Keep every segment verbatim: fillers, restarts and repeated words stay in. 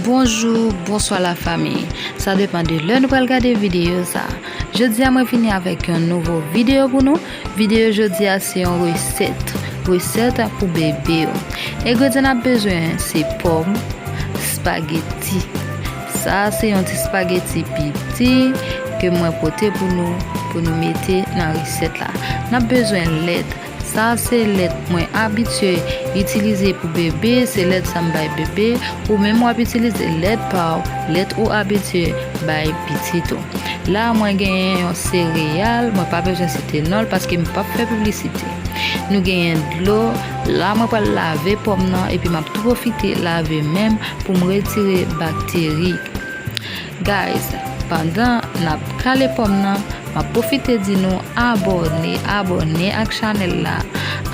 Bonjou, bonswa lafanmi. Sa depann de lè nou pral gade videyo sa. Jodi a mwen vini avèk yon nouvo videyo pou nou. Videyo jodi a se yon resèt. Resèt pou bebe yo. Engredyan n ap bezwen se pòm, espageti. Sa se yon ti espageti piti ke mwen pote pou nou, pou nou mete nan resèt la. N ap bezwen lèt. Sa se lèt mwen abitye itilize pou bebe, se lèt sa m bay bebe, ou menm w ap itilize lèt pa w, lèt ou abitye bay pitit ou. La mwen genyen yon sereyal, mwen pa bezwen site non l paske m p ap fè piblisite. Nou genyen dlo, la mwen pral lave pòm nan epi m ap tou pwofite lave men m pou m retire bakteri. Guys, pandan n ap kale pòm nan, m ap pwofite di nou abòne, abòne ak chanèl la,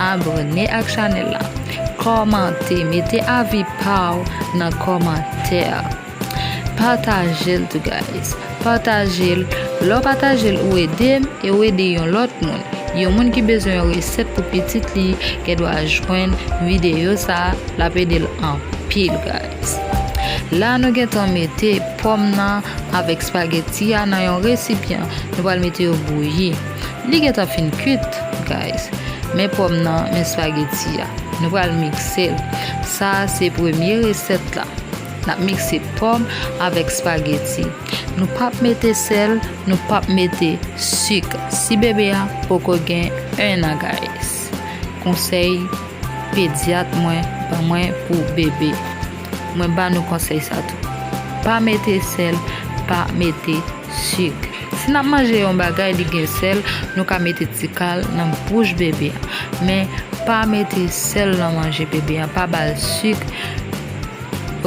abòne ak chanèl la. Kòmante, mete avi pa w nan kòmantè a. Pataje l tou, guys. Pataje l. Lè w pataje l, ou ede m e ou ede yon lòt moun. Yon moun ki bezwen yon resèt pou pitit li, gendwa jwenn videyo sa a, l ap ede l anpil, guys. La nou gentan mete pòm nan avèk espageti a nan yon resipyan. Nou pral mete yo bouyi. Li gentan fin kuit, guys. Men pòm nan, men espageti a. Nou pral mikse l. Sa a se premye resèt la. N ap mikse pòm avèk espageti. Nou p ap mete sèl, nou p ap mete sik. Si bebe a poko gen en an, guys. Konsèy pedyat mwen ban mwen pou bebe. Mwen ba nou konsèy sa tou. Pa mete sèl, pa mete sik. Si n ap manje yon bagay, li gen sèl, nou ka mete ti kal nan bouch bebe a. Men, pa mete sèl nan manje bebe a, pa ba l sik.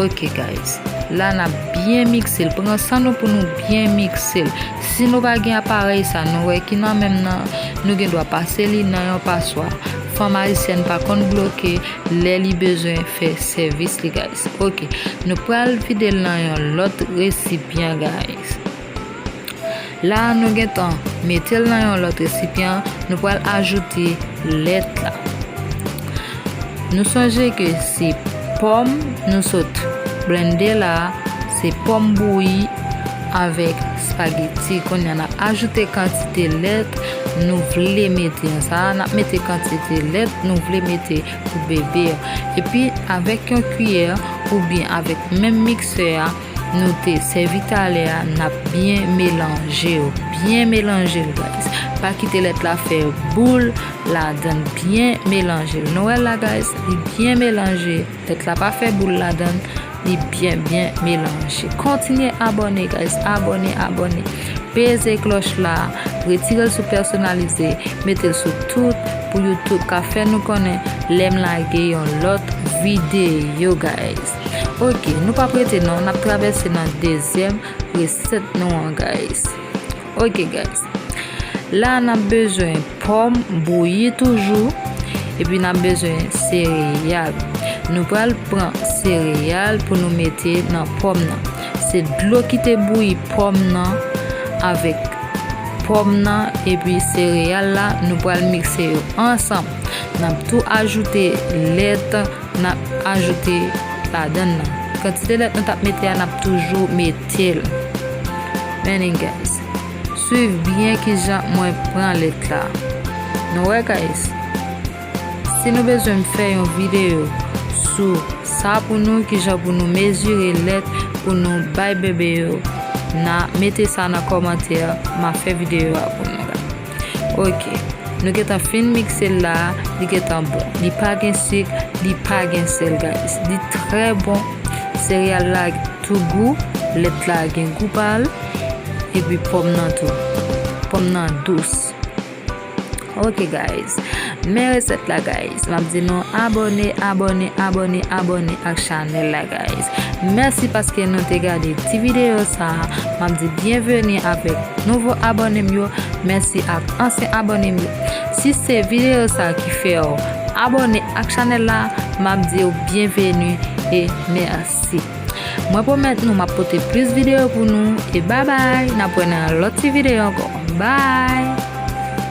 Ok, guys. La, n ap byen mikse l. Pran san nou pou nou byen mikse l. Si nou pa gen aparèy sa, nou wè ki nan men m nan, nou gendwa pase li nan yon paswa. Fanm ayisyèn pa konn bloke lè li bezwen fè sèvis li, guys. Ok, nou pral vide l nan yon lòt resipyan, guys. La, nou gentan mete l nan yon lòt resipyan, nou pral ajoute lèt la. Nou sonje ke se pòm nou sot blende la, se pòm bouyi avèk espageti. Kounye a, n ap ajoute kantite lèt nou vle mete an. Sa a, n ap mete kantite lèt nou vle mete pou bebe a. Epi, avèk yon kiyè oubyen avèk menm miksè a, nou te sèvi talè a, n ap byen melanje yo. Byen melanje l, guys. Pa kite lèt la fè boul ladan l. Byen melanje l. Nou wè l la, guys, li byen melanje. Lèt la pa fè boul ladan l. Li byen, byen melanje. Kontinye abòne, guys. Abòne, abòne. Peze klòch la. Retire l sou pèsonalize. Mete l sou tout pou YouTube ka fè nou konnen lè m lage yon lòt videyo, guys. Ok, nou p ap rete non, n ap travèse nan dezyèm resèt nou an, guys. Ok, guys. La, n ap bezwen pòm bouyi toujou, epi n ap bezwen sereyal. Nou pral pran sereyal pou nou mete nan pòm nan. Se dlo ki te bouyi pòm nan avèk pòm nan epi sereyal la, nou pral mikse yo ansanm. N ap tou ajoute lèt, n ap ajoute ladan l nan. Kantite lèt nou t ap mete a, n ap toujou mete l. Men, guys, swiv byen kijan mwen pran lèt la. Nou wè, guys, si nou bezwen m fè yon videyo sou sa pou nou, kijan pou nou mezire lèt pou nou bay bebe yo, n a mete sa nan kòmantè, m a fè videyo a pou nou la. Ok, nou gentan fin mikse l la, li gentan bon. Li pa gen sik, li pa gen sèl, guys. Li trè bon. Sereyal la tou gou, lèt la gen gou pa l, epi pòm nan tou. Pòm nan dous. Ok, guys. Men resèt la, guys. M ap di nou abòne, abòne, abòne, abòne ak chanèl la, guys. Mèsi paske nou te gade ti videyo sa a. M ap di byenveni avèk nouvo abòne m yo. Mèsi ak ansyen abòne m yo. Si se videyo sa a ki fè w abòne ak chanèl la, m ap di w byenveni e mèsi. Mwen pwomèt nou m ap pote plis videyo pou nou. E babay, n ap wè nan yon lòt ti videyo ankò. Bye!